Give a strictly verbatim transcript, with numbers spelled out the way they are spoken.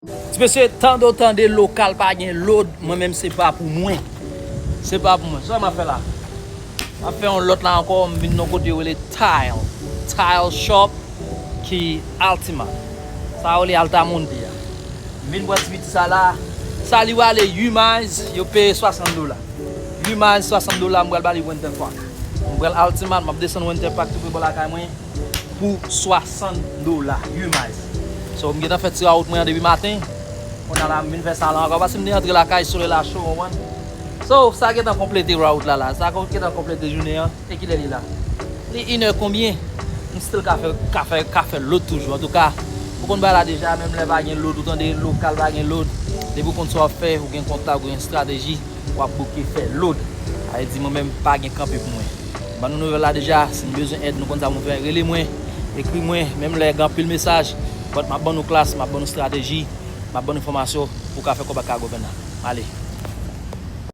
Ti mesye, tande w tande lokal pa gen lod, mwen menm se pa pou mwen. Se pa pou mwen. Sa m ap fè la? M ap fè yon lòt la ankò, m vin nan kote yo rele Tile. Tile Shop ki Altima. Sa yo rele Altamonte a. M vin pran ti piti sa la. Sa li wale uit miles, yo peye swasant dola. Uit miles, swasant dola, m pral ba li Winter Park. M pral Altima, m ap desann Winter Park tou pre bò lakay mwen pou swasant dola, uit miles. So, m gentan fè ti rawout mwen an depi maten. Kounye a la, m vin fè sa la ankò, paske m te antre lakay, solèy la cho, w konprann? So, sa gentan konplete rawout la la. Sa kon- gentan konplete jounen an. E kilè li la? Li inè konbyen? M still ka fè, ka fè, ka fè lod toujou. Antouka, ou konn bagay la deja, menm lè pa gen lod, ou tande lokal pa gen lod. Depi w konn sa w ap fè, ou gen kontak, ou gen estrateji, w ap bouke fè lod. Sa vle di mwen menm pa gen kanpe pou mwen. M ban nou nouvèl la deja, si n bezwen èd, nou konn sa pou n fè, rele mwen, ekri mwen, menm lè gen anpil mesaj, but m ap ban nou klas, m ap ban nou estrateji, m ap ban nou enfòmasyon pou w ka fè kòb ak Cargovan nan. Ale.